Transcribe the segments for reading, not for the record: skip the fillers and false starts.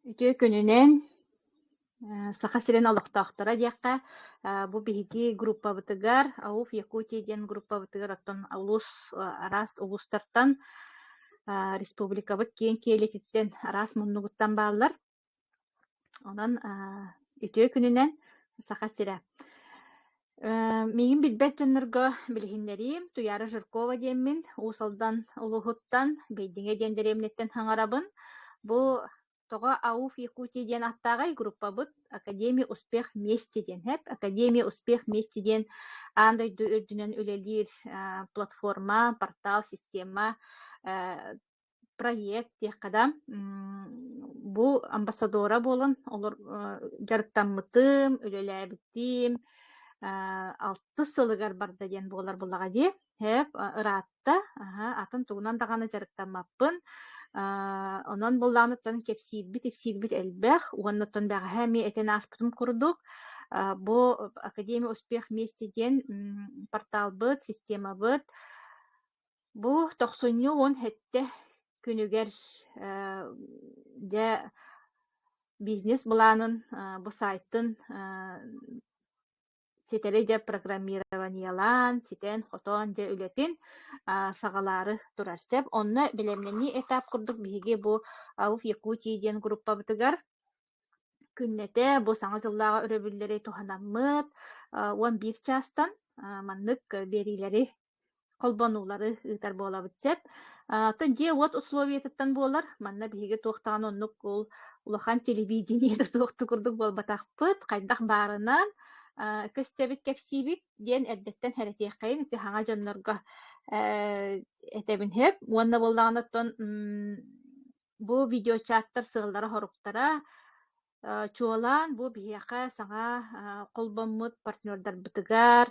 Үтүө күнүнэн, Саха сирин олохтоохторо диэххэ, бу биһиги группабытыгар АУФ Якутия диэн группабытыгар оттон улуус араас улуустартан республикабыт киэҥ киэлититтэн араас муннугуттан бааллар. Онон үтүө күнүнэн Саха сирэ. Миигин билбэт дьоннорго билиһиннэриим Туйаара Жиркова диэммин, Уус Алдан улууһуттан, Бэйдиҥэ диэн дэриэбинэттэн саҥарабын. Бу тоҕо АУФ Якутия диэн ааттааҕый группабыт Академия успех вместе диэн һэп. Академия успех вместе диэн аан дойду үрдүнэн үлэлиир платформа, портал, система проект диэххэ да, бу амбассадора буолан олор дьарыктаммытым, үлэлээбитим алтыс сылыгар барда диэн буолар буллаҕа дии. Һээп ыраатта, аһа, атын тугунан даҕаны дьарыктаммаппын. Онон буоллаҕына кэпсиирбит-ипсиирбит элбэх уонна оттон бэҕэһээ эмиэ этэн ааспытым курдук, бу Академия успех вместе диэн порталбыт, системабыт Бу тохсунньу 17 күнүгэр дьэ бизнес-былаанын бу сайтын ситэри дьэ программированиелаан, ситэн-хотон дьэ үлэтин саҕалаары турар сөп. Онно бэлэмнэнии этап курдук биһиги бу АУФ Якутии диэн группабытыгар күннэтэ бу Саҥа дьыллааҕы өрөбүллэри туһанаммыт 11 чаастан маннык биэриилэри холбонуулары ыытар буолабыт сөп. Оттон дьиэ-уот условиятыттан буолар. Манна биһиги туох даҕаны оннук ол улахан телевидениетэ суох курдук буолбатахпыт. Хайдах баарынан көстөбүт, кэпсиибит диэн эрдэттэн хэрэтиэххэйин ити хаҥа дьоннорго этэбин сөп. Уонна буоллаҕына оттон бу видеочаттар сыаллара-соруктара Чуолаан бу биһиэхэ саҥа холбоммут партнердарбытыгар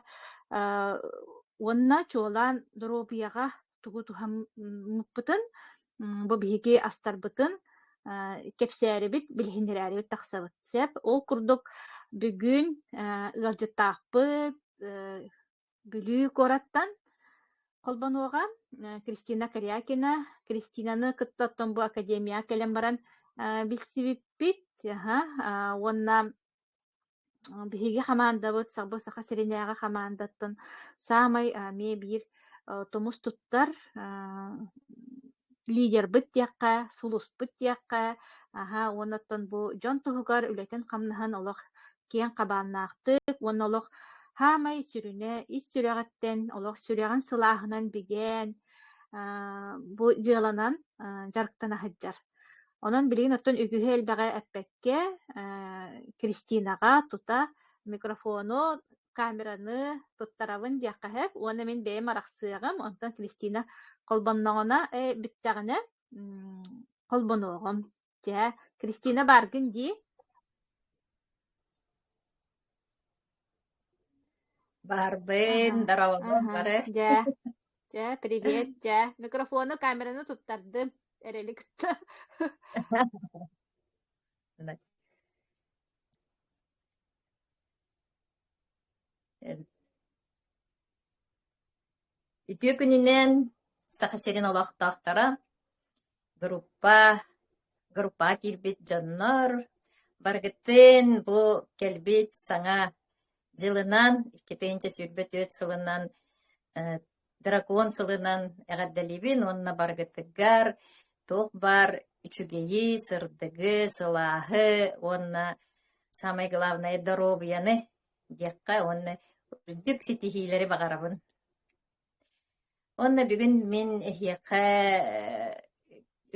уонна чуолаан доруобуйаҕа тугу туһаммыппытын, бу биһиги астарбытын кэпсээрибит, билиһиннэрээрибит тахсабыт сөп. Ол курдук бүгүн ыалдьыттаахпыт Бүлүү куораттан холбонуоҕа Кристина Корякина. Кристинаны кытта оттон бу академияҕа кэлэн баран билсибиппит. Уонна биһиги хамаандабыт бу Саха сиринээҕи хамаандаттан саамай эмиэ биир тумус туттар лидербыт диэххэ, сулуспут диэххэ, аһа уонна оттон бу дьон туһугар үлэтин-хамнаһын олох киэҥ хабааннаахтык уонна олох хаамай сүрүнэ ис сүрэҕиттэн олох сүрэҕин сылааһынан бигээн бу дьыаланан дьарыктана сылдьар. Онон билигин оттон үгүһү элбэҕи эппэккэ Кристинаҕа тута микрофону камераны туттарабын диэххэ сөп уонна мин бэйэм арахсыаҕым, онтон Кристина холбонноҕуна э, бүттэҕинэ холбонуоҕум. Дьэ, Кристина бааргын дии? Баарбын, Аха, дарабаллар аха, бары. дьэ, дьэ, привет, дьэ. Микрофону, камераны туттардым эрэли кытта. Үтүө күнүнэн Саха сирин олохтоохторо, группа, группаҕа киирбит дьоннор, барыгытын бу кэлбит саҥа дьылынан, 2024 сылынан Дракон сылынан эҕэрдэлиибин уонна барыгытыгар туох баар үчүгэйи, сырдыгы, сылааһы уонна самое главное доруобуйаны диэххэ уонна үрдүк ситиһиилэри баҕарабын. Уонна бүгүн мин эһиэхэ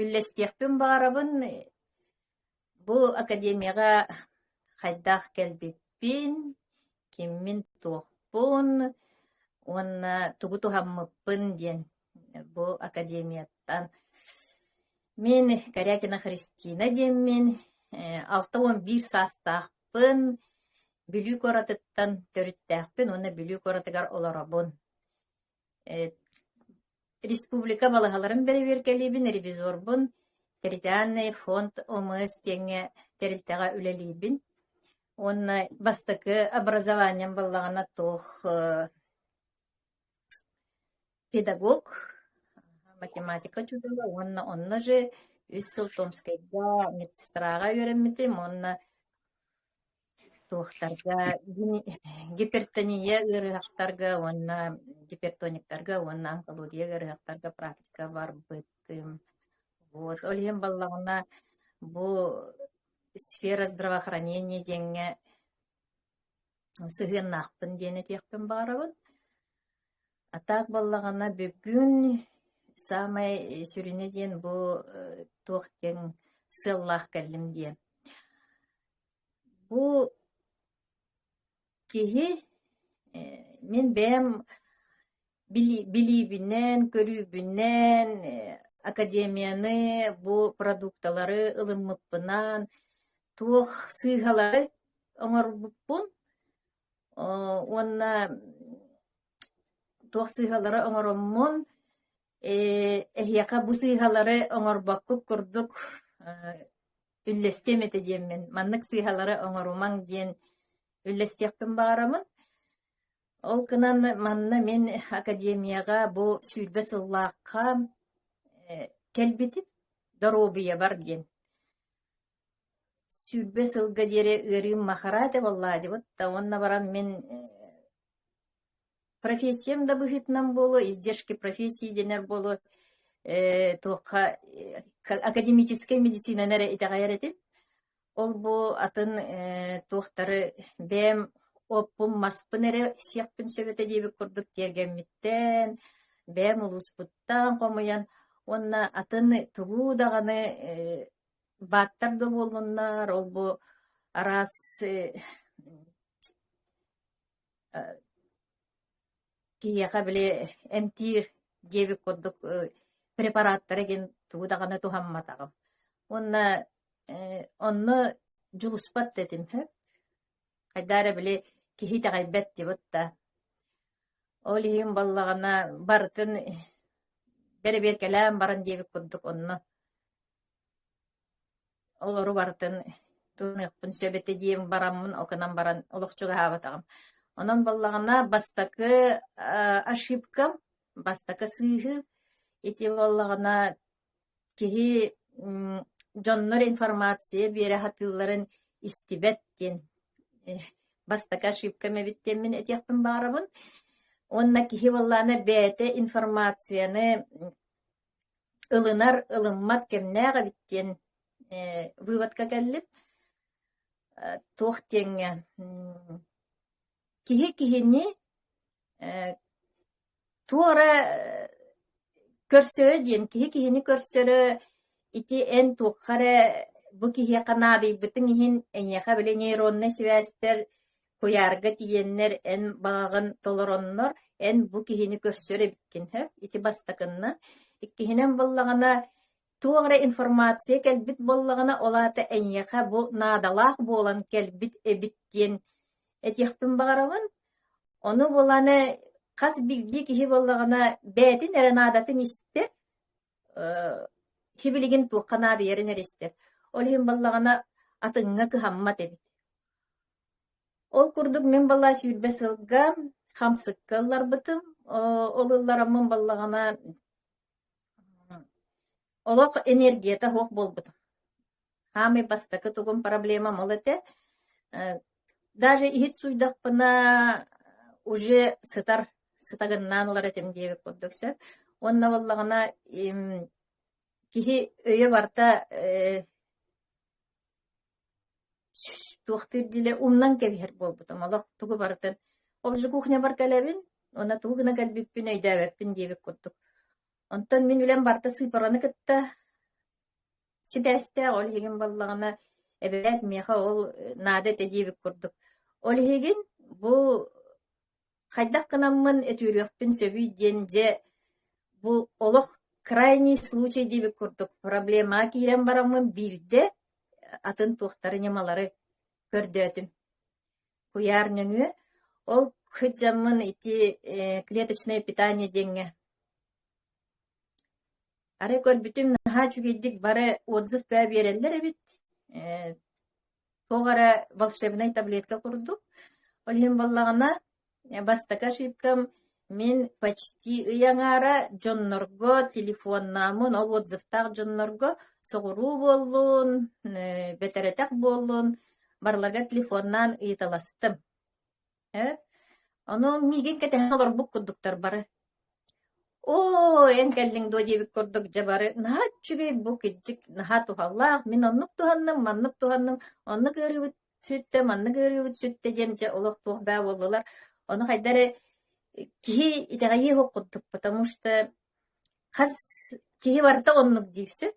үллэстиэхпин баҕарабын Бу академияҕа хайдах кэлбиппин, киммин-туохпун уонна тугу туһаммыппын диэн бу академияттан. Мин Корякина Христина диэммин, 61 саастаахпын, Бүлүү куоратыттан төрүттээхпин уонна Бүлүү куоратыгар олоробун. Республика балаһаларын бэрэбиэркэлиибин, ревизорбун, территориальный фонд ОМС диэҥҥэ тэрилтэҕэ үлэлиибин. Уонна бастакы образованием буоллаҕына туох педагог, математика учуутала уонна онно же Үс сыл Томскайга медсестраҕа үөрэммитим уонна туохтарга гипертония ыарыһахтарга уонна гипертониктарга уонна онкология ыарыһахтарга практика барбытым. Вот ол иһин баллаҕына бу сфера здравоохранения диэҥҥэ сыһыаннаахпын диэн этиэхпин баҕарабын. А так буоллаҕына бүгүн саамай сүрүнэ диэн бу туох диэн сыаллаах кэллим диэн. Бу киһи мин бэйэм билиибинэн, көрүүбүнэн академияны бу продукталары ылыммыппынан туох сыыһалары оҥорбуппун уонна туох сыыһалары оҥороммун эһиэхэ бу сыыһалары оҥорбоккут курдук үллэстиэм этэ диэммин, маннык сыыһалары оҥорумаҥ диэн үллэстиэхпин баҕарабын. Ол гынан манна мин академияҕа бу 20 сыллаахха кэлбитим, доруобуйабар диэн. 20 сылга диэри ыарыым махара этэ буоллаа дибит да уонна баран мин профессиям да быһыытынан буолуо, издержки профессии дэнэр буолуо, туохха академическай медицинаны эрэ итэҕэйэр этим. Ол-бу атын туохтары бэйэм оппун-маспын эрэ сиэхпин сөп этэ диэбит курдук тиэргэммиттэн, бэйэм улууспуттан хомуйан уонна атын тугу даҕаны бааттар да буоллуннар, ол-бу араас киһиэхэ били эмтиир диэбит курдук препараттары игин тугу даҕаны туһамматаҕым. Уонна онно дьулуспат да этим сөп. Хайдаа эрэ били киһи итэҕэйбэт диэбит да. Ол иһин баллаҕына барытын бэрэбиэркэлээн баран диэбит курдук онно Олору барытын туһаныахпын сөп этэ диэн бараммын, ол гынан баран олох чугаһаабатаҕым. Онон буоллаҕына бастакы ошибкам, бастакы сыыһы ити буоллаҕына киһи дьоннор информация биэрэ сатыылларын истибэт диэн бастакы ошибкам эбит диэммин этиэхпин баҕарабын. Уонна киһи буоллаҕына бэйэтэ информацияны ылынар, ылыммат кэмнээх эбит диэн выводка кэллим. Туох диэҥҥэ киһи киһини туора көрсөрө диэн киһи киһини көрсөрө ити эн туохха эрэ бу киһиэхэ наадыйбытыҥ иһин эйиэхэ били нейроннай сибээстэр Куйаарга тиийэннэр эн баҕаҕын толороннор, эн бу киһини көрсөр эбиккин сөп. Ити бастакынна. Иккиһинэн буоллаҕына, туох эрэ информация кэлбит буоллаҕына, ол аата эйиэхэ бу наадалаах буолан кэлбит эбит диэн этиэхпин баҕарабын. Ону буоланы хас биирдии киһи буоллаҕына бэйэтин эрэ наадатын истэр, сибилигин туохха наадыйарын эрэ истэр. Ол иһин буоллаҕына атыҥҥа кыһаммат эбит. Ол курдук мин балаа 20 сылга хамсыкка ылларбытым. Ол ыллараммын баллаҕына олох энергията суох буолбутум. Хаамый бастакы тугум проблемам ол этэ. Даже иһит сууйдахпына уже сытар сытагыннаан ылар этим диэбит курдук сөп. Уонна буоллаҕына киһи өйө барыта Туохтуур диилэр умнан кэбиһэр буолбутум, олох тугу барытын ол же кухнябар кэлэбин уонна тугу гына кэлбиппин өйдөөбөппүн диэбит курдук. Онтон мин үлэм барыта сыыпараны кытта сибээстээх, ол иһигин буоллаҕына эбээт миэхэ ол наада этэ диэбит курдук. Ол иһигин бу Хайдах гынаммын өтүүрүөхпүн сөбүй диэн дьэ бу олох крайний случай диэбит курдук проблемаҕа киирэн бараммын биирдэ атын туохтары ньымалары көрдөөтүм. Куйаар нөҥүө ол сылдьаммын ити клеточное питание диэҥҥэ арай көрбүтүм наһаа үчүгэйдик бары отзыв баа биэрэллэр эбит. Туох эрэ волшебнай таблетка курдук. Ол иһин буоллаҕына, бастакы ошибкам мин почти ый аҥаара дьоннорго телефоннааммын, ол отзывтаах дьоннорго Соҕуруу буоллун, бэтэрэтэх буоллун, барыларыгар телефоннаан ыйыталастым. Ээ, ону миигин кэтэһэн олорбут курдуктар бары. Оо, эн кэллиҥ дуо диэбит курдук дьэ бары наһаа үчүгэй бу кырдьык наһаа туһалаах, мин оннук туһанным, маннык туһанным, оннук ыарыыбыт сүттэ, маннык ыарыыбыт сүттэ диэн дьэ олох туох баа буоллулар. Ону хайда эрэ киһи итэҕэйиэх курдук, потому что хас киһи барыта оннук диир сөп.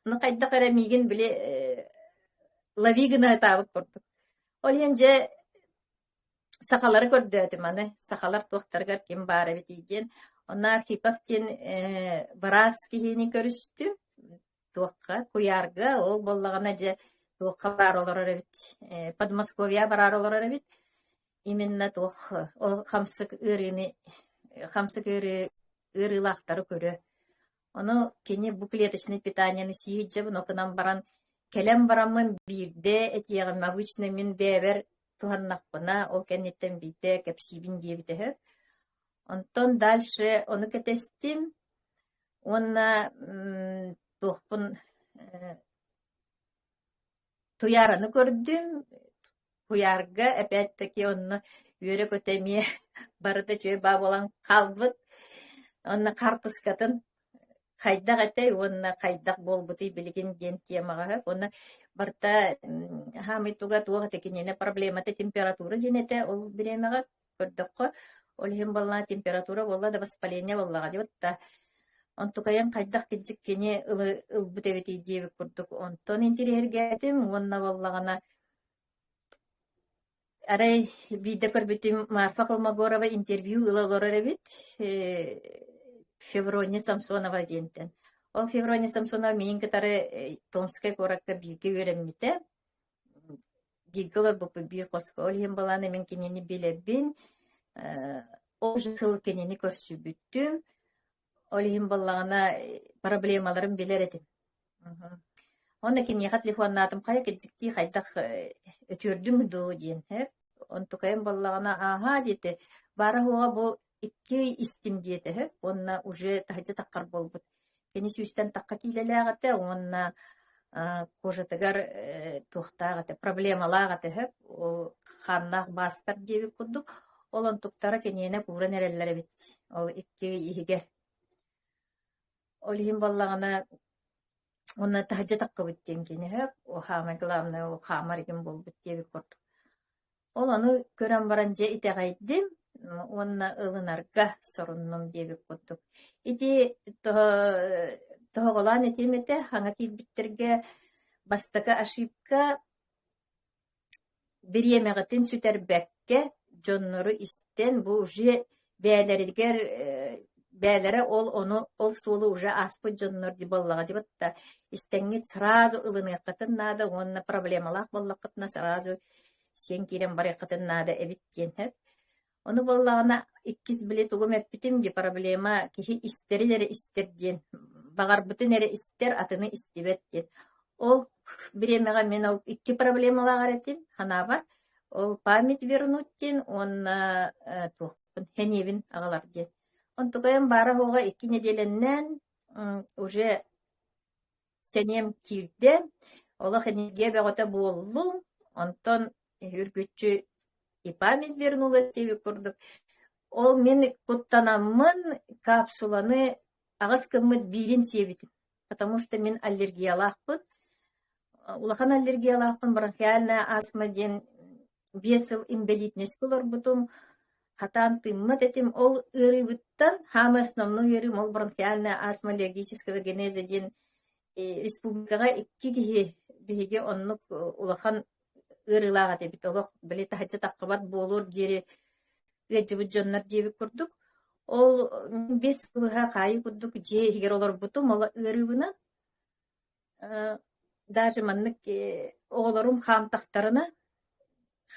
Ону хайдах эрэ миигин били лови гына ытаабыт курдук. Ол иһин дьэ сахалары көрдөөтүм аны сахалар туохтарыгар ким баар эбитий диэн. Онно Архипов диэн быраас киһини көрүстүм. Туохха куйаарга ол буоллаҕына дьэ туохха бараары олорор эбит Подмосковье бараары олорор эбит. Именно туох ол хамсык ыарыыны хамсык ыарыы ыарыылаахтары көрө. Ону кини бу клеточнай питаниены сии сылдьабын, ол гынан баран кэлэн бараммын биирдэ этиэҕим, обычно мин бэйэбэр туһаннахпына, ол кэнниттэн биирдэ кэпсиибин диэбитэ үһү. Онтон дальше ону кэтэстим уонна туохпун Туйаараны көрдүм, куйаарга опять-таки онно үөрэ-көтө эмиэ барыта үчүгэй баа буолан хаалбыт. Онно хаартыскатын хайдах этэй уонна хайдах буолбутуй билигин диэн темаҕа сөп. Уонна барыта хаамый туга туох этэ киниэнэ проблемата температура диэн этэ ол бириэмэҕэ көрдөххө. Ол иһин буоллаҕа температура буолла да воспаление буоллаҕа дии да Онтукайын хайдах кырдьык кини ылбыт эбитий диэбит курдук онтон интириэһиргээтим уонна буоллаҕына арай биирдэ көрбүтүм Марфа Холмогорова интервью ыла олорор эбит Феврония Самсонова диэнтэн. Ол Феврония Самсонова миигин кытары Томскай куоракка бииргэ үөрэммитэ. Бииргэ олорбуппут биир хоско. Ол иһин балаана мин кинини билэбин. Ол сыл кинини көрсүбүтүм. Ол иһин буоллаҕына проблемаларын билэр этим. Уонна киниэхэ телефоннаатым хайа кырдьыктыы хайдах өтүөрдүҥ дуу диэн һэ. Онтукайым буоллаҕына ааһаа диэтэ. Баара-суоҕа бу икки ый истим диэтэ үһү уонна уже таһырдьа таххар буолбут. Кини сүүстэн тахха киилэлээх этэ уонна кожатыгар туохтаах этэ, проблемалаах этэ үһү. Ол хааннаах баастар диэбит курдук. Ол онтуктара киниэнэ кууран эрэллэр эбит ол икки ый иһигэр. Ол иһин буоллаҕына уонна таһырдьа таххыбыт диэн кини үһү. Хаамай главное ол хаамар игин буолбут диэбит курдук. Ол ону көрөн баран дьэ итэҕэйдим уонна ылынарга соруннум диэбит курдук. Ити тоһоҕолоон этиэм этэ, хаҥа киирбиттэргэ бастакы ошибка бириэмэҕитин сүтэрбэккэ дьоннору истэн бу уже бэйэлэригэр бэйэлэрэ ол ону ол суолу уже ааспыт дьоннор дии буоллаҕа дии батта истэҥҥит сразу ылыныаххытын наада уонна проблемалаах буоллаххытына сразу сиэн киирэн барыаххытын наада эбит диэн сөп. Ону буоллаҕына иккис били тугум эппитим дии проблема киһи истэрин эрэ истэр диэн баҕарбытын эрэ истэр атыны истибэт диэн. Ол бириэмэҕэ мин ол икки проблемалаах эрэ этим санаабар. Ол память вернуть диэн уонна туохпун сэниэбин аҕалар диэн. Онтукайым баара-суоҕа икки нэдиэлэннэн уже сэниэм киирдэ, олох энергия бөҕөтө буоллум, онтон үргүччү и память вернулась диэбит курдук. Ол мин куттанаммын капсуланы аҕыс гыммыт биирин сиэбитим, потому что мин аллергиялаахпын. Улахан аллергиялаахпын, бронхиальная астма диэн 5 сыл инбэлиитинэскэ олорбутум, хатаан тыыммат этим. Ол ыарыыбыттан хаамай основной ыарыым ол бронхиальная астма аллергического генеза диэн республикаҕа икки киһи биһиги оннук улахан ыарыылаах этибит. Олох били таһырдьа таххыбат буолуор диэри ыалдьыбыт дьоннор диэбит курдук. Ол 5 сыл быһа хаайыы курдук дьиэ иһигэр олорбутум, ол ыарыыбынан. Даже маннык оҕолорум хаамтахтарына,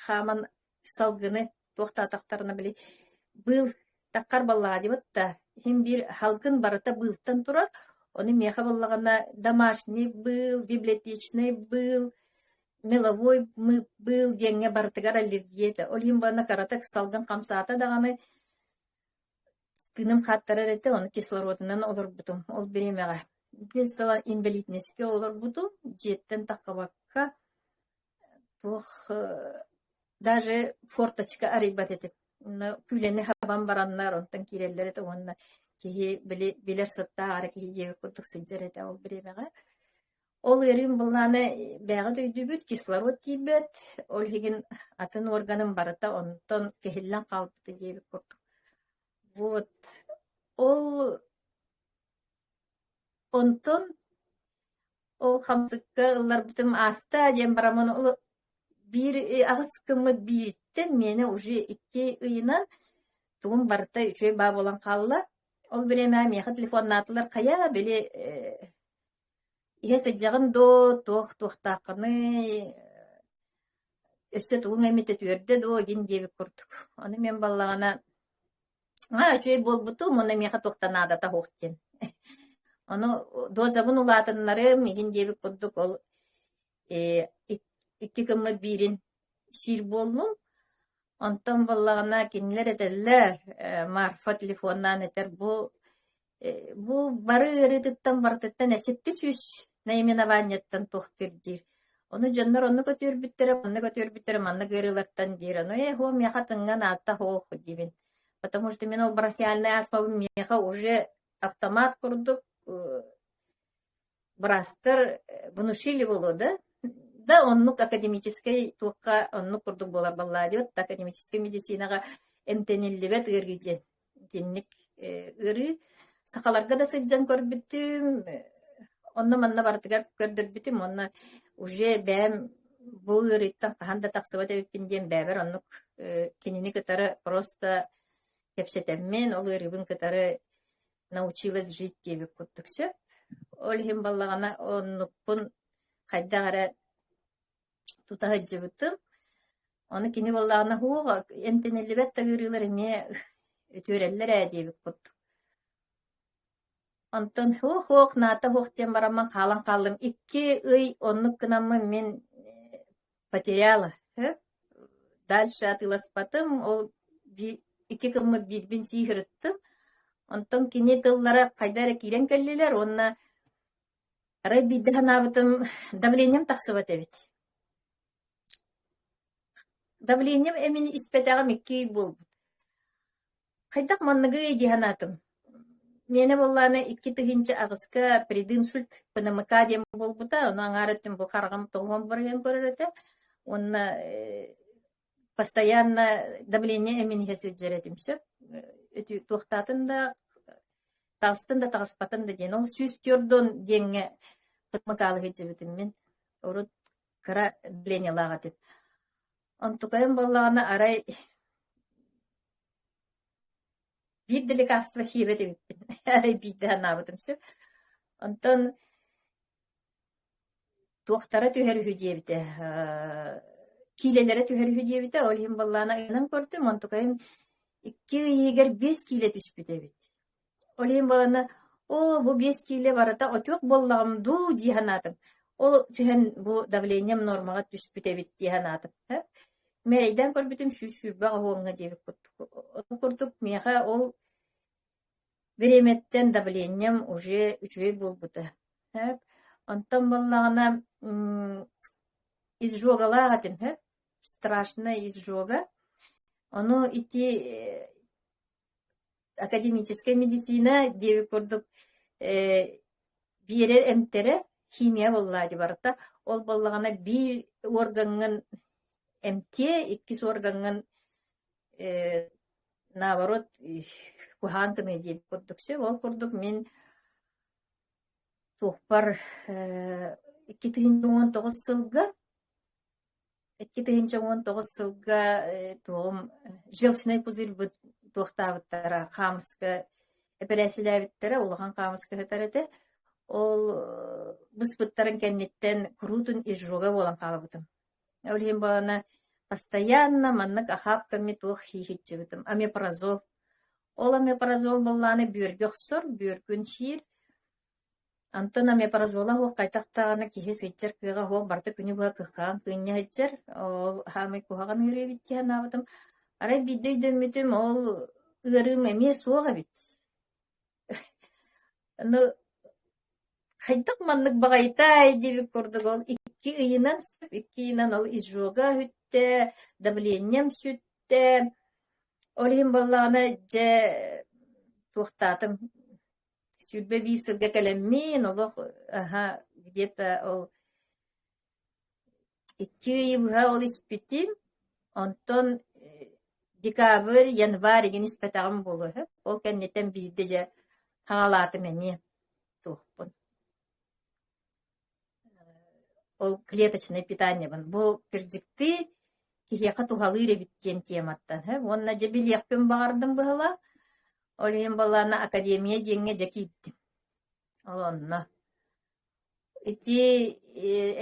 хааман салгыны туохтаатахтарына били быыл таххар баллаҕа диэбит да, иһин биир салгын барыта быылтан турар, ону миэхэ буоллаҕына домашний быыл, библиотечный быыл, меловой быыл диэҥҥэ барытыгар аллергия этэ. Ол иһин буолла кыратык салгын хамсаата даҕаны тыыным хааттарар этэ, ону кислородунан олорбутум ол бириэмэҕэ. 5 сыл инбэлиитинэскэ олорбутум, дьиэттэн таххыбакка туох даже форточка арыйбат этим. Онно күүлэни хабан бараннар онтон киирэллэр этэ уонна киһи били билэр сыттаах эрэ киһи диэбит курдук сылдьар этэ ол бириэмэҕэ. Ол ыарыым былаана бэйэҕит өйдүүгүт, кислород тиийбэт, ол иһигин атын органым барыта онтон кэһиллэн хаалбыта диэбит курдук. Вот. Ол онтон ол хамсыкка ылларбытым ааста диэн бараммын ол биир аҕыс гыммыт биириттэн миэнэ уже икки ыйынан тугум барыта үчүгэй баа буолан хаалла. Ол бириэмэҕэ миэхэ телефоннаатылар хайа били иһэ сылдьаҕын дуо, туох туохтааххыный, өссө тугуҥ эмит үтүөрдэ дуо игин диэбит курдук. Ону мин буоллаҕына аа үчүгэй буолбутум уонна миэхэ туох да наадата суох диэн. Ону дозабын улаатыннарым игин диэбит курдук ол э, икки гыммыт биирин сиир буоллум. Онтон буоллаҕына кинилэр этэллэр, э, Марфа телефоннаан этэр бу Бу бары ыарыытыттан барытыттан 700 наименованиеттан туохтуур диир. Ону дьоннор оннук өтүөрбүттэрэ, маннык өтүөрбүттэрэ, маннык ыарыылартан диир. Ону ээ, һуох миэхэ тыҥҥа наадта һуох диибин. Потому что мин ол бронхиальнай астмабын миэхэ уже автомат курдук быраастар внушили буолуо да, да оннук академическай туохха оннук курдук буолар баллаа диэбит академическай медицинаҕа эмтэниллибэт ыарыы диэн итинник ыарыы сахаларга да сылдьан көрбүтүм онно-манна барытыгар көрдөрбүтүм уонна уже бэйэм бу ыарыыттан хаһан да тахсыбат эбиппин диэн бэйэбэр оннук кинини кытары просто кэпсэтэммин ол ыарыыбын кытары научилась жить диэбит курдук сөп. Ол иһин баллаҕана оннукпун хайдах эрэ тута сылдьыбытым. Ону кини буоллаҕына һуох эмтэниллибэт да ыарыылар эмиэ үтүөрэллэр ээ диэбит курдук. Онтон һуох-һуох наата һуох диэн бараммын хаалан хааллым. Икки ый оннук гынаммын мин потеряла. Дальше атыыласпатым, ол икки гыммыт биирбин сии сырыттым. Онтон кини тыллара хайда эрэ киирэн кэллилэр уонна арай биирдэ санаабытым давлением тахсыбат эбит. Давлением эмин испэтэҕим икки ый буолбут. Хайдах манныгый дии санаатым. Миэнэ буоллаҕына 2008-ка прединсульт ПНМК диэн буолбута, ону аҥаар өттүн бу хараҕым тоҕуһан барыйан көрөр этэ уонна постоянно давление эмин иһэ сылдьар этим сөп. Туохтаатын да таҕыстын да таҕыспатын да диэн. Ол 104 диэҥҥэ ПНМК-лыы сылдьыбытым мин. Урут кыра давлениелаах этим. Онтукайым буоллаҕына арай биир да лекарство сиэбэт эбиппин. Арай биирдэ санаабытым сөп. Онтон туохтара түһэр үһү диэбитэ, киилэлэрэ түһэр үһү диэбитэ. Ол иһин буоллаҕына ыйанан көрдүм, онтукайым икки ыйыгар 5 киилэ түспүт эбит. Ол иһин буолана, оо, бу 5 киилэ барыта отек буоллаҕым дуу дии санаатым. Ол түһэн бу давлением нормаҕа түспүт эбит дии санаатым. Мэрэйдээн көрбүтүм 120 оһуоҥҥа диэбит курдук. Ол курдук миэхэ ол бириэмэттэн давлением уже үчүгэй буолбута. Онтон буоллаҕына изжогалаах этим, страшная изжога. Ону ити академическай медицина диэбит курдук э, биэрэр эмтэрэ химия буоллаа дии барыта. Ол буоллаҕына биир уоргаҥҥын эмтиэ, иккис уоргаҥҥын э, наоборот куһаҕан гыныа диэбит курдук сөп. Ол курдук мин туохпар э, 2019 сылга 2019 сылга туоҕум желчный пузырьбыт туохтаабыттара хаамыска эпэрээссийэлээбиттэрэ улахан хаамыска сытар этэ. Ол быспыттарын кэнниттэн куруутун изжога буолан хаалбытым. Ол иһин буолана постоянно маннык охапками туох хиихиччибитим омепразол. Ол омепразол буоллаҕына бүөргэ охсор, бүөргүн сиир Онтон омепразола суох хайдах даҕаны киһи сылдьар кыаҕа суох барыта күнү быһа кыххаан кыынньа сылдьар. Ол саамай куһаҕан ыарыы эбит дии санаабытым. Арай биирдэ өйдөммүтүм, ол ыарыым эмиэ суох эбит. Ну. Хайдах маннык баҕайытай диэбит курдук ол 2 ыйынан сөп, 2 ыйынан ол изжога сүттэ, давлением сүттэ. Ол иһин буоллаҕына дьэ туохтаатым 21 сылга кэлэммин олох аһа где-то ол 2 ыйы быһа ол испитим. Онтон декабрь, январь игин испэтэҕим буолуо үһү. Ол кэнниттэн биирдэ дьэ хаҕалаатым эмиэ туохпун. Ол клеточнай питаниебын. Бу кырдьыктыы киһиэхэ туһалыыр эбит диэн тематтан үһү. Уонна дьэ билиэхпин баҕардым быһыылаах. Ол иһин буоллаҕына академия диэҥҥэ дьэ киирдим. Ол онно. Ити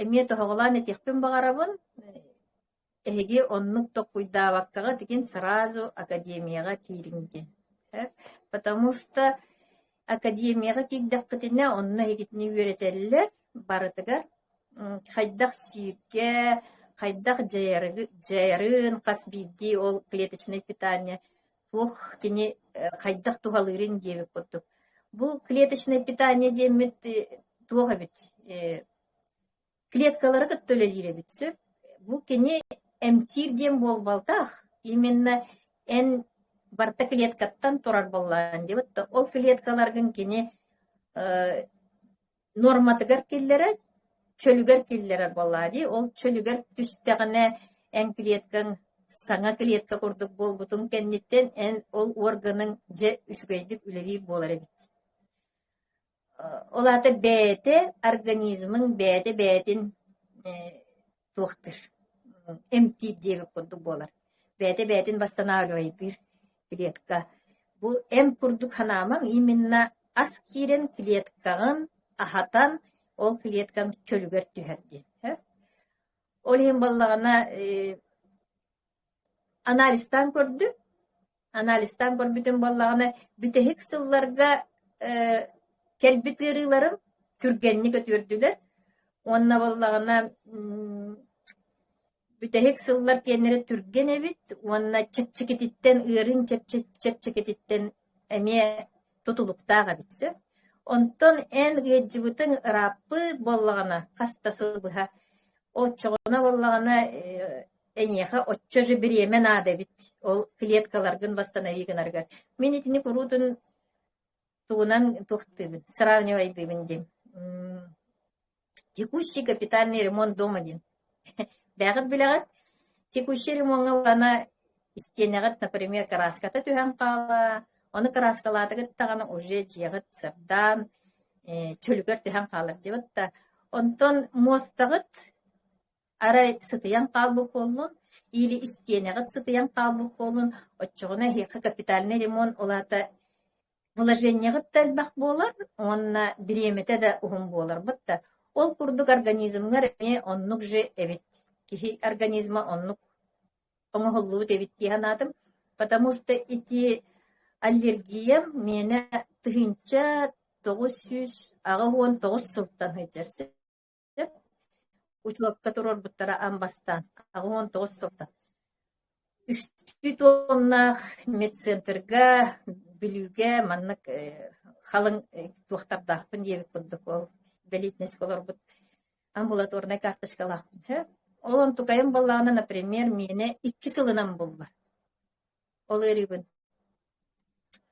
эмиэ тоһоҕолоон этиэхпин баҕарабын, эһиги оннук толкуйдаабаккаҕыт игин сразу академияҕа киириҥ диэн. Потому что академияҕа киирдэххитинэ онно эһигитини үөрэтэллэр барытыгар хайдах сииргэ, хайдах дьайарын хас биирдии ол клеточное питание туох кини хайдах туһалыырын диэбит курдук. Бу клеточное питание диэммит туох эбит клеткалары кытта үлэлиир эбит сөп. Бу кини эмтиир диэн буолбатах. Именно эн барыта клеткаттан турар буоллаҕын диэбит да ол клеткаларгын кини нуорматыгар киллэрэр, чөлүгэр киллэрэр буоллаҕа дии. Ол чөлүгэр түстэҕинэ эн клеткаҥ саҥа клетка курдук буолбутун кэнниттэн эн ол уорганыҥ дьэ үчүгэйдик үлэлиир буолар эбит. Ол аата бэйэтэ организмыҥ бэйэтэ бэйэтин туохтуур, эмтиир диэбит курдук буолар. Бэйэтэ бэйэтин восстанавливайдыыр клетка. Бу эмп курдук санаамаҥ, именно ас киирэн клеткаҕын аһатан, ол клеткаҥ чөлүгэр түһэр диэн. Ол иһин буоллаҕына Анализтаан көрдүм. Анализтаан көрбүтүм буоллаҕына, бүтэһик сылларга э, кэлбит ыарыыларым түргэнник өтүөрдүлэр. Уонна буоллаҕына бүтэһик сыллар киэннэрэ түргэн эбит уонна чэпчэкититтэн ыарыын чэпчэкититтэн эмиэ тутулуктаах эбит сөп. Онтон эн ыалдьыбытыҥ ырааппыт буоллаҕына, хас да сыл быһа, оччоҕуна буоллаҕына эйиэхэ оччо же бириэмэ наада эбит ол клеткаларгын восстанови гынаргар. Мин итини куруутун тугунан туохтыыбын, сравнивайдыыбын диэн. Текущий капитальный ремонт дома диэн. Бэҕит билэҕит, текущий ремоҥҥа ылана истиэнэҕит, например, краската түһэн хаала, ону краскалаатыгыт даҕаны уже дьиэҕит сырдаан, чөлүгэр түһэн хаалар диэбит да. Онтон муостаҕыт Арай сытыйан хаалбыт буоллун или истиэнэҕит сытыйан хаалбыт буоллун, оччоҕуна эһиэхэ капитальнай ремонт ол аата вложениеҕыт да элбэх буолар уонна бириэмэтэ да уһун буолар да. Ол курдук организмҥар эмиэ оннук же эбит. Киһи организма оннук оҥоһуллубут эбит дии санаатым. Потому что ити аллергиям миэнэ 1989 сылтан сылдьар сөп. Учуокка туруорбуттара аан бастаан 89 сылтан. Үстүү туомнаах медцентрга Бүлүүгэ маннык халыҥ туохтардаахпын диэбит курдук ол инвалидность олорбут амбулаторнай карточкалаахпын. Ол онтукайым буоллаҕына, например, миэнэ 2 сылынан булла. Ол ыарыыбын.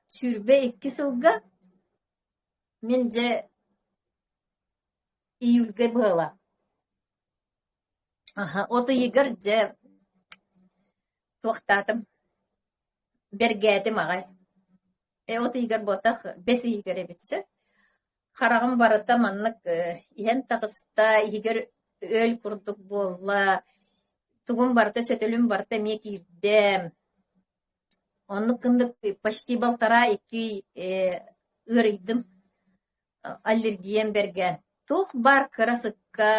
22 сылга мин дьэ Июльга быһыылаах. Аһа, от ыйыгар дьэ туохтаатым, бэргээтим аҕай. Э, от ыйыгар буотах, бэс ыйыгар эбит сөп. Хараҕым барыта маннык иһэн таҕыста, иһигэр өл курдук буолла, тугум барыта, сөтөлүм барыта эмиэ киирдэ. Оннук гыннык почти полтора-икки ыарыйдым. Аллергиям бэргээн. Туох баар кыра сыкка,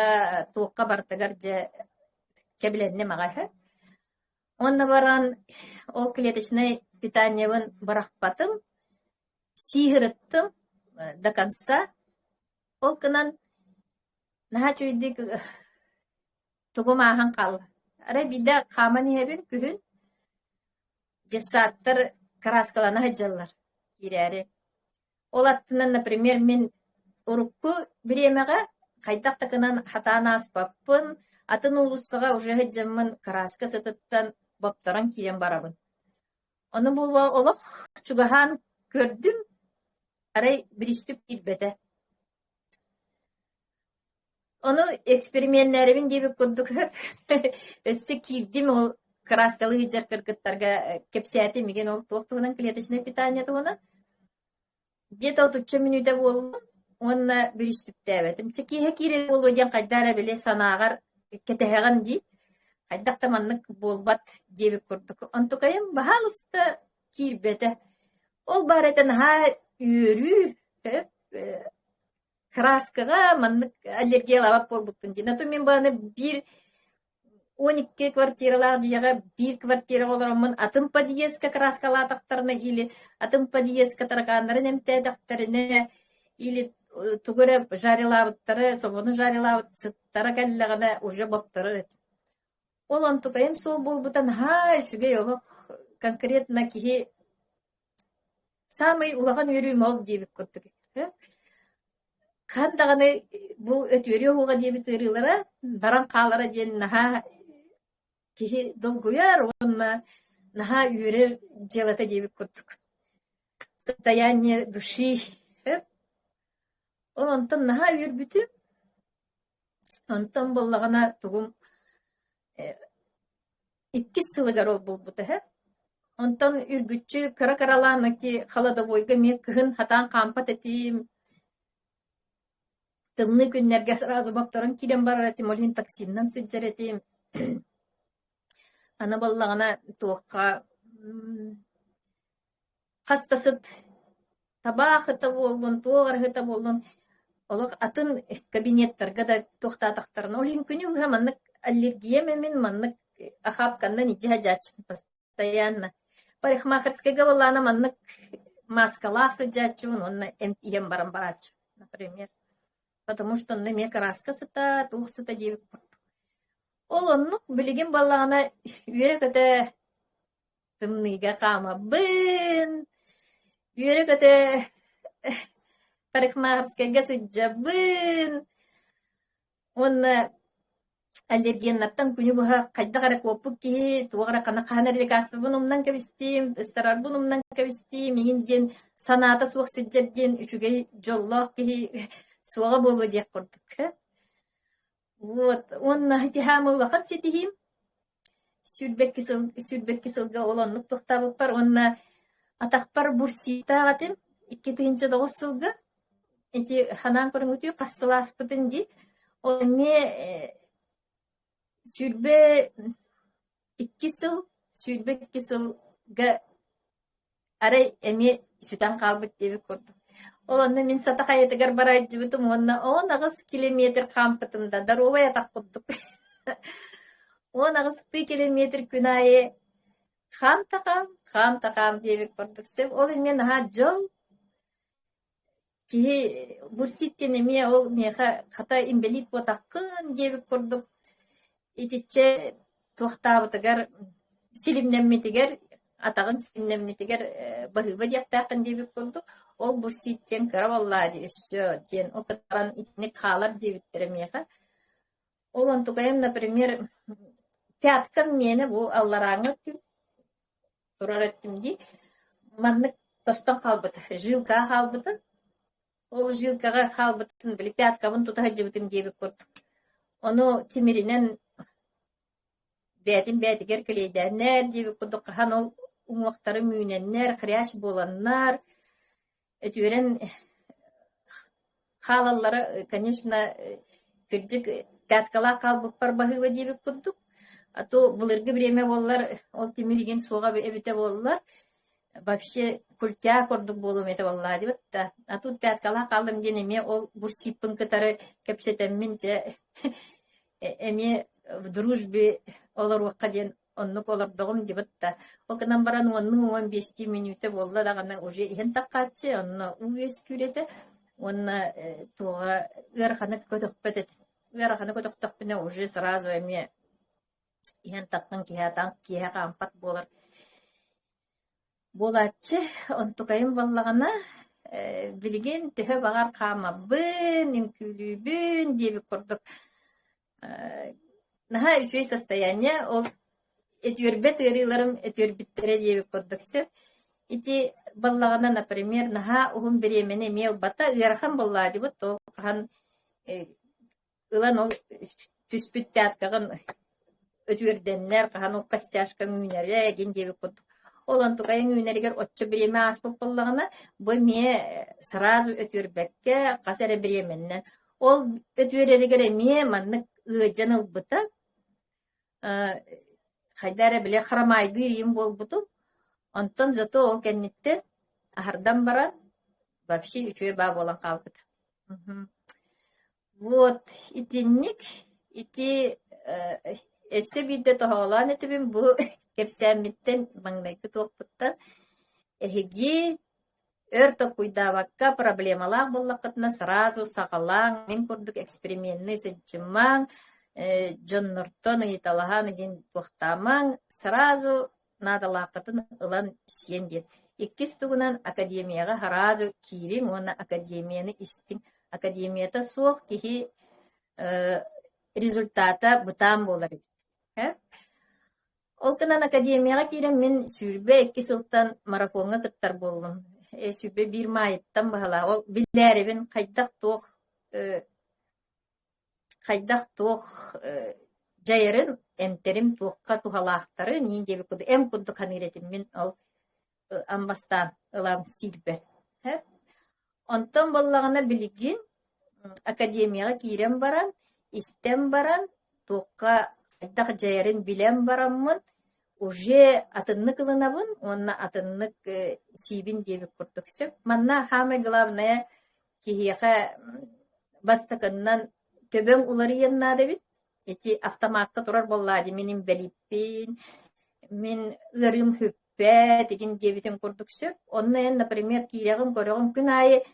туохха барытыгар дьэ кэбилэнним аҕай үһү. Уонна баран ол клеточнай питаниебын бырахпатым, сии сырыттым до конца. Ол гынан наһаа үчүгэйдик тугум ааһан хаалла. Арай биирдэ хааман иһэбин күһүн детсадтар кырааскалана сылдьаллар киирээри. Ол аттынан, например, мин Урукку бириэмэҕэ хайдах да гынан хатаан ааспаппын, атын уулуссаҕа уже сылдьаммын кырааска сытыттан бопторон киирэн барабын. Ону буолуо олох чугаһаан көрдүм, арай биристүп киирбэтэ. Ону эксперименнээрибин диэбит курдук өссө киирдим ол кырааскалыы сылдьар кыргыттарга кэпсээтим игин ол туох туһунан клеточное питание туһунан. Где-то отучча мүнүүтэ буоллум уонна бүрүстүктээбэтим. Чэ киэһэ киирэр буолуо диэн хайдах эрэ били санааҕар кэтэһэҕин дии. Хайдах да маннык буолбат диэбит курдук. Онтукайым баһаалыста киирбэтэ. Ол баар этэ наһаа үөрүү, кырааскаҕа маннык аллергиялаабат буолбуппун дии. А то мин бааны биир 12 квартиралаах дьиэҕэ биир квартираҕа олороммун атын подъездка кырааскалаатахтарына или атын подъездка таракааннарын эмтээтэхтэринэ или тугу эрэ жарилаабыттары, собону жарилаабыт сыттара кэллэҕинэ уже бопторор этим. Ол онтукайым суох буолбута наһаа үчүгэй олох конкретно киһи Саамай улахан үөрүүм ол диэбит курдук. Хаһан даҕаны бу өтүөрүө уоҕа диэбит ыарыылара баран хаалара диэн наһаа киһи долгуйар уонна наһаа үөрэр дьыалата диэбит курдук. Состояние души. Ол онтон наһаа үөрбүтүм. Онтон буоллаҕына тугум иккис сылыгар ол буолбута үһү. Онтон үргүччү кыра-кыралаан ити холодовойга эмиэ кыһын хатаан хаампат этим. Тымныы күннэргэ сразу бопторон киирэн барар этим, ол иһин таксиннан сылдьар этим. Аны буоллаҕына туохха хас да сыт табаах ыта буоллун, туох эрэ ыта буоллун, олох атын кабинеттарга да туохтаатахтарына, ол иһин күнү быһа маннык аллергиям эмин маннык охапканнан илдьэ сылдьааччыбын постоянно. Парикмахерскайга буоллаҕына маннык мааскалаах сылдьааччыбын уонна эмп иһэн баран барааччыбын, например. Потому что онно эмиэ кырааска сыта, туох сыта диэбит курдук. Ол оннук билигин буоллаҕына үөрэ-көтө Тымныыга хаамабын, үөрэ-көтө парикмахерскайга сылдьабын уонна аллергеннартан күнү быһа хайдах эрэ куоппут киһи туох эрэ хана хаһан эрэ лекарствобын умнан кэбистим, ыстарарбын умнан кэбистим иҥин диэн санаата суох сылдьар диэн үчүгэй дьоллоох киһи суоҕа буолуо диэх курдук. Вот уонна ити хаамыы улахан ситиһиим. 22 сыл 22 сылга ол оннук тохтообуппар уонна атахпар бурсиитаах этим 2009 сылга ити ханаан көрүҥүтүү хас сыл ааспытын дии ол эмиэ 22 сыл 22 сылга Арай эмиэ сүтэн хаалбыт диэбит курдук. Ол онно мин Сата хайатыгар бара сылдьыбытым уонна 18 километр хаампытым да доруобай атах курдук. 18 километр күн аайы хаам да хаам, хаам да хаам диэбит курдук. Сөп ол эмиэ наһаа дьол Киһи бурсит диэн эмиэ ол миэхэ хата инбэлиит буотаххын диэбит курдук итиччэ туохтаабытыгар силимнэммитигэр атаҕын силимнэммитигэр баһыыба диэхтээххин диэбит курдук ол бурсит диэн кыра буоллаа дии өссө диэн ол кытаран итинник хаалар диэбиттэрэ миэхэ. Ол онтукайым, например, пяткам миэнэ бу алларааҥҥы өттүм турар өттүм дии. Маннык тостон хаалбыта, жилкаҕа хаалбыта. Ол жилкаҕа хаалбытын били пяткабын тута сылдьыбытым диэбит курдук. Ону тимиринэн бэйэтин бэйэтигэр кэлиэйдээннэр диэбит курдук хаһан ол уҥуохтарым үүнэннэр, хрящ буоланнар, Үтүөрэн хаалаллара, конечно, кырдьык пяткалаах хаалбыппар баһыыба диэбит курдук. А то былыргы бириэмэ буоллар, ол тимир игин суоҕа эбитэ буоллар, вообще культя курдук буолуом этэ буоллаа диэбит да. А тут пяткалаах хааллым диэн эмиэ ол бурсиппын кытары кэпсэтэммин дьэ эмиэ в дружбе олоруохха диэн Оннук олордоҕум дибит да, ол гынан баран уоннуу 15 мүнүүтэ буолла даҕаны уже иһэн таххааччы, онно уу үөскүүр этэ уонна туоҕа ыараханы көтөхпөт этим. Ыараханы көтөхтөхпүнэ уже сразу эмиэ иһэн таххан киһи атаан киэһэ хаампат буолар. Буолааччы, онтукайым буоллаҕына. Билигин төһө баҕар хаамабын, үҥкүүлүүбүн диэбит курдук наһаа үчүгэй состояние. Ол этүөрбэт ыарыыларым этүөрбүттэрэ диэбит курдук сөп. Ити буоллаҕына, например, наһаа уһун бириэмэни эмиэ ылбата, ыарахан буоллаа дьыбыт, ол хаһан ылан ол түспүт пяткаҕын өтүөрдэннэр, хаһан ол костяшкаҥ үүнэрэ игин диэбит курдук. Ол онтукайыҥ үүнэригэр оччо бириэмэ ааспыт буоллаҕына, бу эмиэ сразу өтүөрбэккэ, хас эрэ бириэмэннэн. Ол өтүөрэригэр эмиэ маннык ыадьан ылбыта. Хайда эрэ били харамаайдыыр иим буолбутум. Онтон зато ол кэнниттэн аһардан баран вообще үчүгэй баа буолан хаалбыта. Вот итинник ити өссө биирдэ тоһоҕолоон этибин бу кэпсээммиттэн маҥнайгы туохпуттан эһиги өр толкуйдаабакка проблемалаах буоллаххытына сразу саҕалааҥ мин курдук эксперименныы сылдьымаҥ дьоннортон ыйыталаһан игин туохтаамаҥ сразу наадалааххытын ылан сиэн диэн. Иккис тугунан академияҕа сразу киириҥ уонна академияны истиҥ. Академията суох киһи результата бытаан буолар эбит. Ол гынан академияҕа киирэн мин 22 сылтан марафоҥҥа кыттар буоллум. 21 маайыттан баһылаа. Ол билээрибин хайдах туох хайдах-туох дьайарын, эмтэрим туохха туһалаахтарын иин диэбит курдук эм курдук саныыр этим мин ол аммастаан ылан сиирбэр. Онтон буоллаҕына билигин академияҕа киирэн баран, истэн баран, туохха хайдах дьайарын билэн бараммын, уже атыннык ылынабын уонна атыннык сиибин диэбит курдук сөп. Манна саамай главное киһиэхэ бастакыннан төбөҥ уларыйыан наада эбит. Ити автомакка турар буоллаа дии мин инбэлииппин, мин ыарыым сүппэт игин диэбитин курдук сөп. Онно эн, например, киирэҕин, көрөҕүн күн аайы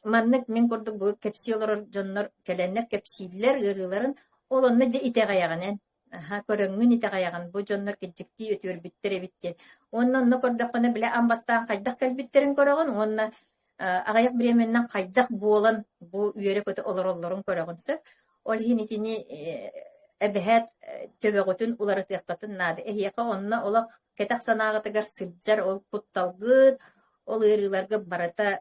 маннык мин курдук бу кэпсии олорор дьоннор кэлэннэр кэпсииллэр ыарыыларын, ол онно дьэ итэҕэйэҕин эн. Аһа, көрөҥҥүн итэҕэйэҕин, бу дьоннор кирдьиктии үтүөрбүттэр эбит диэн. Уонна онно көрдөххүнэ, бile аан бастаан хайдах кэлбиттэрин көрөҕүн уонна аҕыйах бириэмэннэн хайдах буолан бу үөрэ-көтө олороллорун көрөҕүн сөп. Ол иһин итини эбэһээт төбөҕүтүн уларытыаххытын наада. Эһиэхэ онно олох кэтэх санааҕытыгар сылдьар ол кутталгыт, ол ыарыыларгыт барыта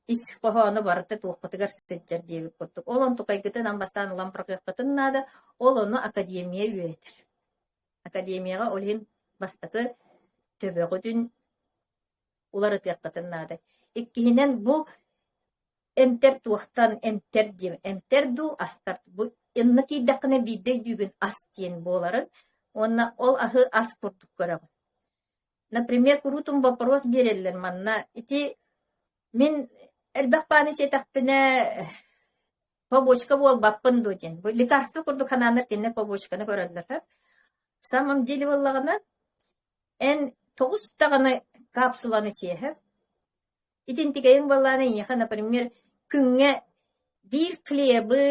ис хоһооно барыта туоххутугар сылдьар диэбит курдук. Ол онтукайгытын аан бастаан ылан бырахыаххытын наада, ол ону академия үөрэтэр. Академияҕа ол иһин бастакы төбөҕүтүн уларытыаххытын наада. Иккиһинэн бу эмтэр туохтан эмтэр диэн эмтэр дуу астар бу инна киирдэххинэ биирдэ өйдүүгүн ас диэн буоларын уонна ол аһы ас курдук көрөҕүн. Например, куруутун вопрос биэрэллэр манна. Ити мин элбэх бааны сиэтэхпинэ побочка буолбаппын дуо диэн. Бу лекарство курдук ханааннар кинилэр побочканы көрөллөр. В самом деле буоллаҕына, эн тоҕус даҕаны капсуланы сиэһэ Итинтикэйиҥ буоллаҕына эйиэхэ, например, күҥҥэ биир хлебы,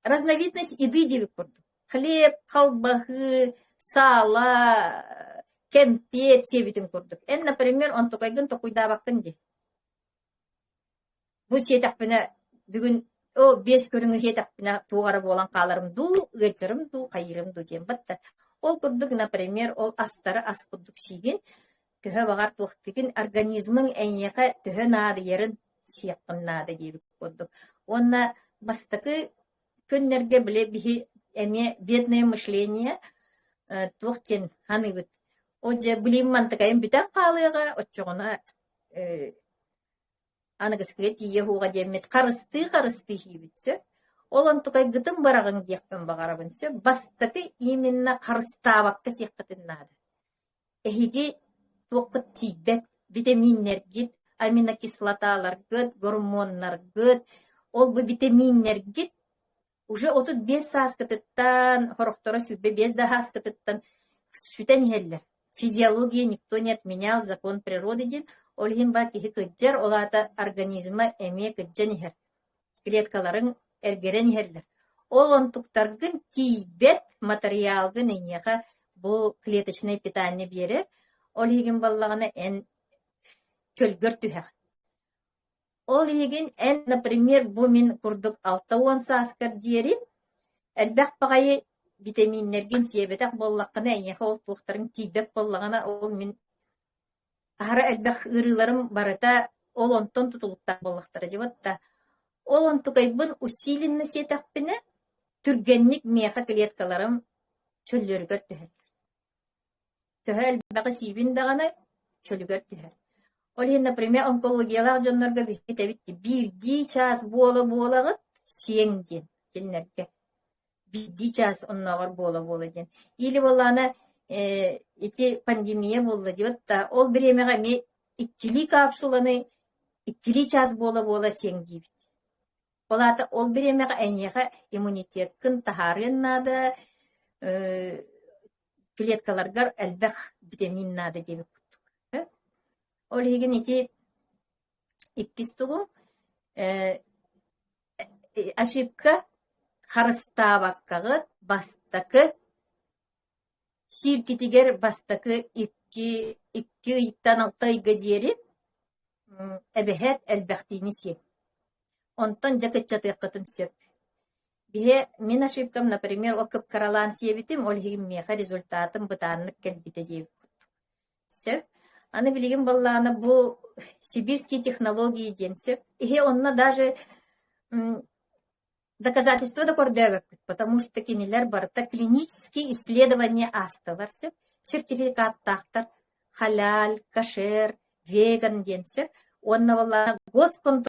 разновидность еды диэбит курдук. Хлеб, халбаһыы, сало, кэмпиэт сиэбитин курдук. Эн, например, онтукайгын токуйдаабаккын дии. Бу сиэтэхпинэ бүгүн оо биэс көрүҥү сиэтэхпинэ туох эрэ буолан хааларым дуу, ыалдьарым дуу, хайыырым дуу диэн батта. Ол курдук, например, ол астары ас курдук сиигин, төһө баҕар туохтугун организмыҥ эйиэхэ төһө наадыйарын сиэххин наада диэбит курдук. Уонна бастакы күннэргэ били биһи эмиэ бедное мышление туох диэн саныыбыт. О дьэ билим мантыкайым бүтэн хаалыаҕа, оччоҕуна аныгыскыга тиийэ уһуоҕа диэммит харыстыы-харыстыы иһиибит сөп. Ол онтукайгытын быраҕыҥ диэхпин баҕарабын сөп. Бастакы именно харыстаабакка сиэххитин наада. Эһиги туоххут тиийбэт битэмииннэргит, аминокислоталаргыт, гормоннаргыт, ол бу битэмииннэргит уже 35 сааскытыттан, сорохторо 25 да сааскытыттан сүтэн иһэллэр. Физиология никто не отменял, закон природы диэн. Ол иһин баар киһи кырдьар, ол аата организма эмиэ кырдьан иһэр. Клеткаларыҥ эргэрэн иһэллэр. Ол онтуктаргын тиийбэт матырыйаалгын эйиэхэ бу клеточное питание биэрэр. Ол иһигин буоллаҕына эн. чөлгөр түһэҕин. Ол иһигин эн, например, бу мин курдук 60 сааскар диэри элбэх баҕайы битэмииннэргин сиэбэтэх буоллаххына, эйиэхэ ол туохтарыҥ тиийбэт буоллаҕына, ол мин аһара элбэх ыарыыларым барыта ол онтон тутулуктаах буоллахтара дьэ да. Ол онтукайбын усиленно сиэтэхпинэ, түргэнник миэхэ клеткаларым чөллөрүгэр түһэллэр. Төһө элбэҕи сиибин даҕаны, чөлүгэр түһэр. Ол иһин, например, онкологиялаах дьоннорго биһиги этэбит дии, биирдии чаас буола-буолаҕыт сиэҥ диэн кинилэргэ. Биирдии чаас оннооҕор буола-буола диэн. Или буоллаҕына ити пандемия буолла диэбит да, ол бириэмэҕэ эмиэ иккилии капсуланы иккилии чаас буола-буола сиэҥ диибит. Ол аата ол бириэмэҕэ эйиэхэ иммунитеккын таһаарыан наада, клеткаларгар элбэх витамин наада диэбит курдук. Ол иһигин ити иккис тугум ошибка харыстаабаккаҕыт бастакы сииргитигэр бастакы икки ыйтан 6 ыйга диэри эбэһээт элбэхтиини сиэҥ. Онтон дьэ кыччатыаххытын сөп. Биһи мин ошибкам, например, ол кып-кыралаан сиэбитим, ол иһин миэхэ результатым бытааннык кэлбитэ диэбит курдук. Сөп. Аны билигин буоллаҕына бу сибирские технологии диэн сөп. Иһи онно даже доказательства да көрдөөбөппүт, потому что кинилэр барыта клинические исследования аастылар сөп. Сертификаттаахтар халяль, кошер, веган диэн сөп. Уонна буоллаҕына госконтроль.